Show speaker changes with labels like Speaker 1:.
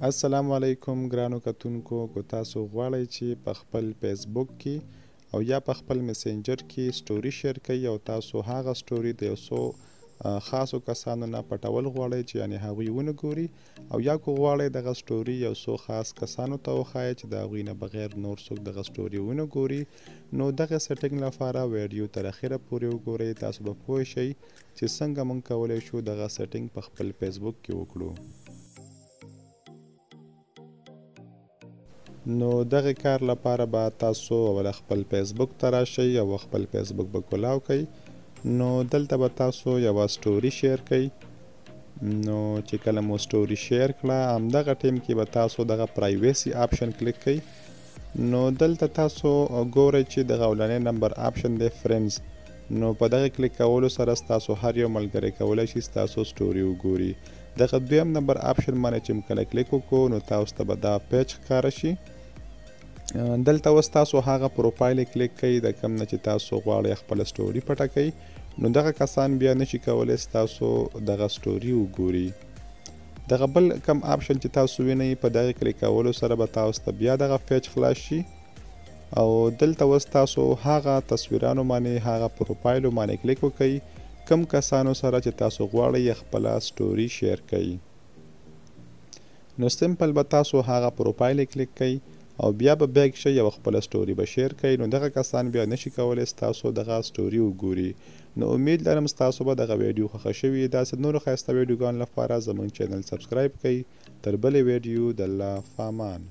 Speaker 1: السلام علیکم ګرانو کتونکو، که تاسو غواړئ چې په خپل فیسبوک کې او یا په خپل میسنجر کې سټوري شیر کړئ او تاسو هغه سټوري د یو څو خاصو کسانو نه پټول غواړئ چې یعنی هغوی ونه ګوري، او یا که غواړئ دغه سټوري یو څو خاص کسانو ته وښایئ چې د هغوی نه بغیر نور څوک دغه سټوري ونه ګوري، نو دغه سیټینګ لپاره ویډیو تر اخره پورې وګورئ. تاسو به پوه شئ چې څنګه موږ کولی شو دغه سیټینګ په خپل فیسبوک کې وکړو. نو دغه کار لپاره به تاسو اوله خپل فیسبوک ته راشئ او خپل فیسبوک به کولاو کړئ. نو دلته به تاسو یوه سټوري شیر کړئ. نو چې کله مو سټوري شیر کړه، همدغه ټیم کې به تاسو دغه پرایویسي آپشن کلیک کړئ. نو دلته تاسو ګورئ چې دغه اولنی نمبر آپشن دی فرندز، نو په دغه کلیک کولو سره ستاسو هر یو ملګری کولی شي ستاسو سټوري وګوري. دغه دویم نمبر آپشن باندې چې کله کلیک وکړو، نو تاسو ته به دا پیج ښکاره شي. دلته اوس تاسو هغه پروفایل کلیک کړئ د کوم نه چې تاسو غواړئ خپله سټوري پټه کړئ، نو دغه کسان بیا نشي کولی ستاسو دغه سټوري وګوري. دغه بل کم آپشن چې تاسو وینئ، په دغه کلیک کولو سره به تاسو ته بیا دغه پیج خلاص شي، او دلته اوس تاسو هغه تصویرانو باندې هغه پروفایلو باندې کلیک وکړئ کم کسانو سره چې تاسو غواړئ خپله سټوري شیر کړئ. نو سمپل به تاسو هغه پروفایل کلیک کړئ او بیا به بیک شئ او خپله سټوري به شیر کړئ، نو دغه کسان بیا نشي کولی ستاسو دغه سټوري وګوري. نو امید لرم ستاسو به دغه ویډیو خوښه شوي. داسې نورو ښایسته ویډیوګانو لپاره زموږ چینل سبسکرایب کړئ. تر بلې ویډیو د الله فامان.